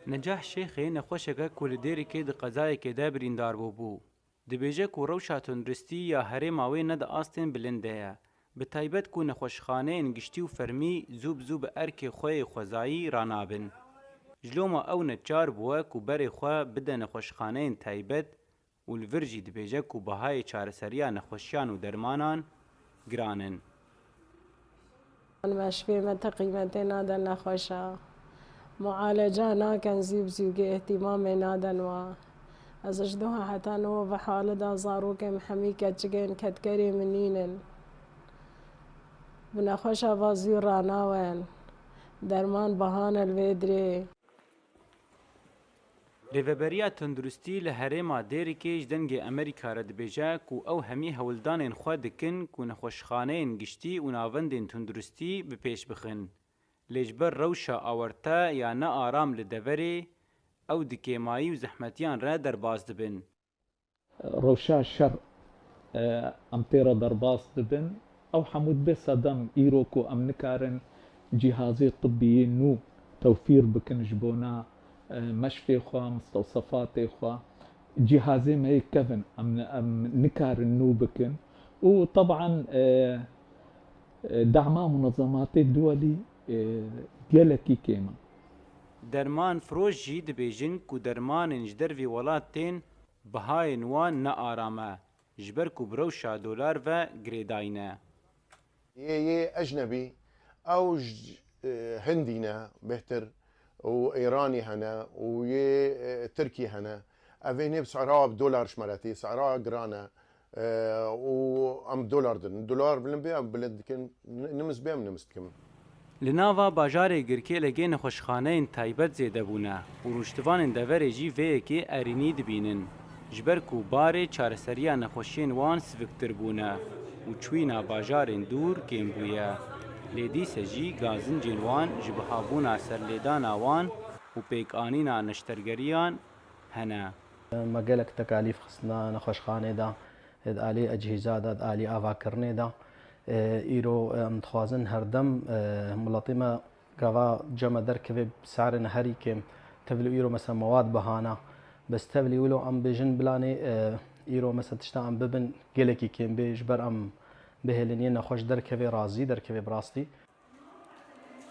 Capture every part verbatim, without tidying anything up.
Necah Şêxê nexweşeke ku li Dêrikê di qezayekê de birîndar bûbû. Dibêje ku rewşa tunduristî ya herêma wê ne di astên bilind de ye. Bi taybet ku nexweşxaneyên giştî û fermî zû bi zû bi erkê xwe yê xwezayî ranabin. Ji loma ew neçar bûye ku berê xwe bide nexweşxaneyên taybet û li vir jî dibêje ku bihayê çareseriya nexweşiyan û dermanan giran in. Meşfê me ti qîmetê nadin nexweşa. Mualeca nakin zû bi zû gê îhtîmamê nadin wa. Ez ji doha heta niho ve hali da zarokên hemî keçikên kedkerê min nînin. Bi nexweşa va zû ranawen. Derman bahane li vê dirê. Rêveberiya Tunduristî li herêma Dêrikê ji Dengê Amerîka re dibêje ku ew hemî hewldanên xwe dikin ku nexweşxaneyên giştî û navendên tunduristî bi pêş bixin. Lê ji ber rewşa awarte ya nearam li deverê, ew di kêmayî û zehmetiyan re derbas dibin. Rewşa şer, e, em tê re derbas dibin. Ew hemû dibe sedem îro ku em nikarin cîhazê tibbî yê nû tewfîr bikin ji bona, e, meşfê xwe, mistewsefatê xwe. Cîhazê me yê kevin em, em nikarin nû bikin. Û teban, e, e, dema munezematê duwelî, e, gelekî kêm e. Derman firoş jî dibêjin ku dermanên ji dervî welat tên, bihayên wan ne aram e, ji ber ku bi rewşa dolar ve girêdayî ne. Yê, yê ecnebî, ew ji, e, Hindî ne bêhtir û Îranî hene û yê, e, Tirkî hene. Ev ê nê bi sera bi dolar ji me re tê, sera giran e. E, û em dolar din. Dolar bilind bê, em bilind dikin, n-, nimis bê, em nimis dikin. Li nava bajarê Girkê legê nexweşxaneyên taybet zêde bûne û rûniştivanên deverê jî vê yekê erênî dibînin, ji ber ku barê çareseriya nexweşiyên wan siviktir bûne û çûyîna bajarên dûr kêm bûye. Lê dîse jî gazincên wan ji bihabûna serlêdana wan û pêkanîna neştergeriyan hene. Me gelek tekalîf xistine nexweşxanê de, di alî ecihîza de, di alî avakirinê de. E, îro, e, em dixwazin herdem, e, miletê me gava cem e derkeve bi serên herî kêm. Tevlî îro mesela mewad bihana. Bes tevlî wilo em bêjin bilanê, e, îro mesela tişta em bibin gelekî kêm bê, ji ber em bihêlin yê nexweş derkeve razî, derkeve bi rastî.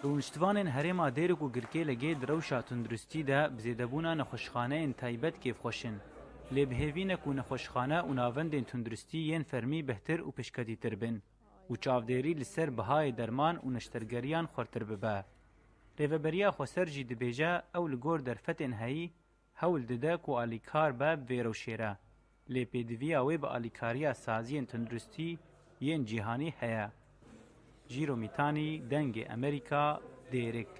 Rûniştivanên herêma Dêrik û Girkê Legê di rewşa tunduristî de bi zêdebûna nexweşxaneyên taybet kêfxweş in. Lê bi hêvî ne ku nexweşxane û navendên tunduristî yên fermî bihtir û pêşketîtir bin û çavdêrî li ser bihayê derman û neştergeriyan xwertir bibe. Rêveberiya Xweser jî dibêje ew li gor derfetên heyî hewl dide ku alîkar be bi vê rewşê re, lê pêdiviya wê bi alîkariya saziyên tunduristî yên cîhanî heye. Jîro Mîtanî, Dengê Amerîka, Dêrik.